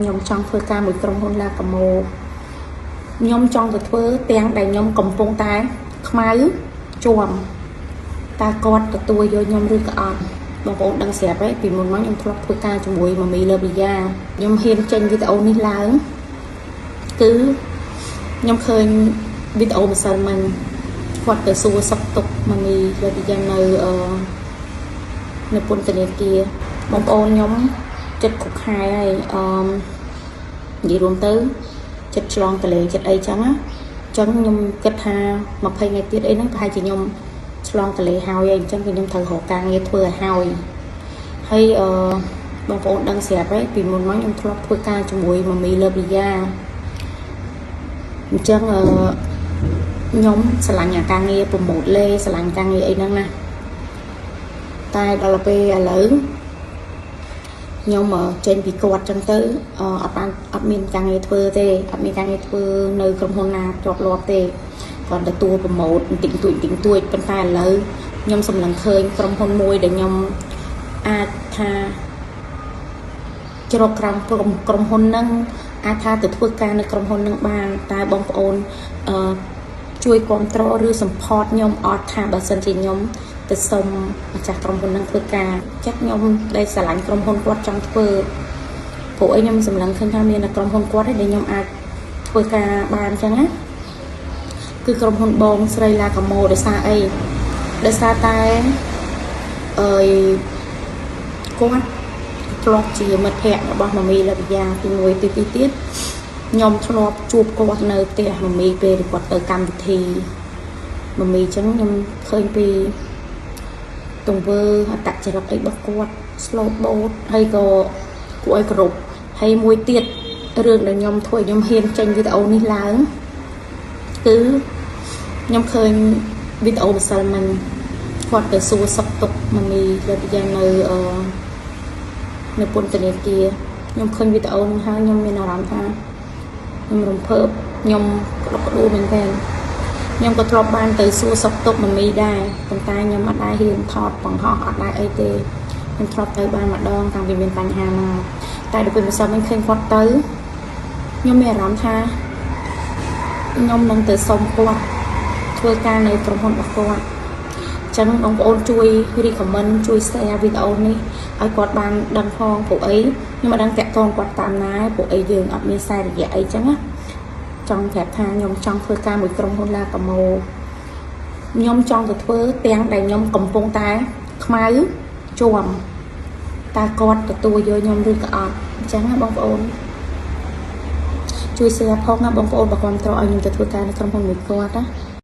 ខ្ញុំចង់ធ្វើការមួយក្រុមហ៊ុនឡាកាម៉ូខ្ញុំចង់ទៅធ្វើទាំងដែលខ្ញុំកំពុងតែខ្មៅជាំតើគាត់ទទួលយកខ្ញុំឬក៏អត់បងប្អូនដឹងស្រាប់ហើយពីមុនមកខ្ញុំធ្លាប់ធ្វើការជាមួយម៉ាមីលើបយ៉ាខ្ញុំហ៊ានចេញវីដេអូនេះឡើងគឺខ្ញុំឃើញវីដេអូម្សិលមិញគាត់ទៅសួរសុខទុក្ខម៉ាមីលើបយ៉ានៅពន្ធនាគារបងប្អូនខ្ញុំចិត្តគ្រប់ខែហើយអឺនិយាយរួមទៅចិត្តឆ្លងតលេចិត្តអីចឹងណាចឹងខ្ញុំគិតថា20ថ្ងៃទៀតអីហ្នឹងប្រហែលជាខ្ញុំឆ្លងតលេហើយអញ្ចឹងគឺខ្ញុំត្រូវរកការងារធ្វើឲ្យហើយហើយអឺបងប្អូនដឹងស្រាប់ហើយពីមុនមកខ្ញុំធ្លាប់ធ្វើការជាមួយម៉ាមីលើបយ៉ាអញ្ចឹងអឺខ្ញុំស្រឡាញ់អាការងារ promote លេស្រឡាញ់ការងារអីហ្នឹងណាតែដល់ពេលឥឡូវខ្ញុំចេញពីគាត់ចឹងទៅអត់បានអត់មានការងារធ្វើទេអត់មានការងារធ្វើនៅក្រុមហ៊ុនណាជាប់លាប់ទេគាត់ទទួល promote បន្តិចបន្តួចបន្តិចបន្តួចប៉ុន្តែឥឡូវខ្ញុំសម្លឹងឃើញក្រុមហ៊ុនមួយដែលខ្ញុំអាចថាជ្រកក្រោមក្រុមហ៊ុនហ្នឹងអាចថាទៅធ្វើការនៅក្រុមហ៊ុនហ្នឹងបានតែបងប្អូនអឺជួយគ្រប់គ្រងឬ support ខ្ញុំអត់ថាបើសិនជាខ្ញុំទៅសុំម្ចាស់ក្រុមហ៊ុននឹងធ្វើការចិត្តខ្ញុំដែលស្រឡាញ់ក្រុមហ៊ុនគាត់ចង់ធ្វើព្រោះអីខ្ញុំសម្លឹងឃើញថាមានតែក្រុមហ៊ុនគាត់ឯងដែលខ្ញុំអាចធ្វើការបានអញ្ចឹងណាគឺក្រុមហ៊ុនបងស្រីឡាកាម៉ូដោយសារអីដោយសារតែអឺគាត់ធ្លាប់ជាមិត្តភ័ក្តិរបស់ម៉ាមីលវិយាទី1ទី2ទៀតខ្ញុំធ្លាប់ជួបគាត់នៅផ្ទះម៉ាមីពេលគាត់ទៅកម្មវិធីម៉ាមីអញ្ចឹងខ្ញុំឃើញពីទង្វើអត្តចរិតអីរបស់គាត់ slow boat ហើយក៏គួរឲ្យគោរពហើយមួយទៀតរឿងដែលខ្ញុំធ្វើឲ្យខ្ញុំហ៊ានចេញវីដេអូនេះឡើងគឺខ្ញុំឃើញវីដេអូម្សិលមិញគាត់ទៅសួរសុខទុក្ខម៉ាមីលើកយ៉ាងនៅពន្ធនាគារខ្ញុំឃើញវីដេអូនឹងហើយខ្ញុំមានអារម្មណ៍ថាខ្ញុំរំភើបខ្ញុំក្តុកក្តួលមែនទែនខ្ញុំក៏ធ្លាប់បានទៅសួរសុខទុក្ខម៉ាមីដែរប៉ុន្តែខ្ញុំអត់ដែរហ៊ានថតបង្ហោះអត់ដែរអីទេខ្ញុំធ្លាប់ទៅបានម្ដងតាំងពីមានបញ្ហាមកតែដល់ពេលម្សិលមិញឃើញគាត់ទៅខ្ញុំមានអារម្មណ៍ថាខ្ញុំនឹងទៅសុំគាត់ធ្វើការនៅក្រុមហ៊ុនរបស់គាត់អញ្ចឹងបងប្អូនជួយ recommend ជួយ share វីដេអូនេះឲ្យគាត់បានដឹងផងព្រោះអីខ្ញុំអត់ដឹងតាក់ទងគាត់តាមណាព្រោះអីយើងអត់មានខ្សែរយៈអីចឹងណាចង់ប្រាប់ថាខ្ញុំចង់ធ្វើការមួយក្រុមហ៊ុនឡាកាម៉ូខ្ញុំចង់ទៅធ្វើទាំងដែលខ្ញុំកំពុងតែខ្មៅជាំតើគាត់ទទួលយកខ្ញុំឬក៏អត់អញ្ចឹងណាបងប្អូនជួយ share ផងណាបងប្អូនបើគ្រប់គ្រងឲ្យខ្ញុំទៅធ្វើការនៅក្រុមហ៊ុនមួយគាត់ណា។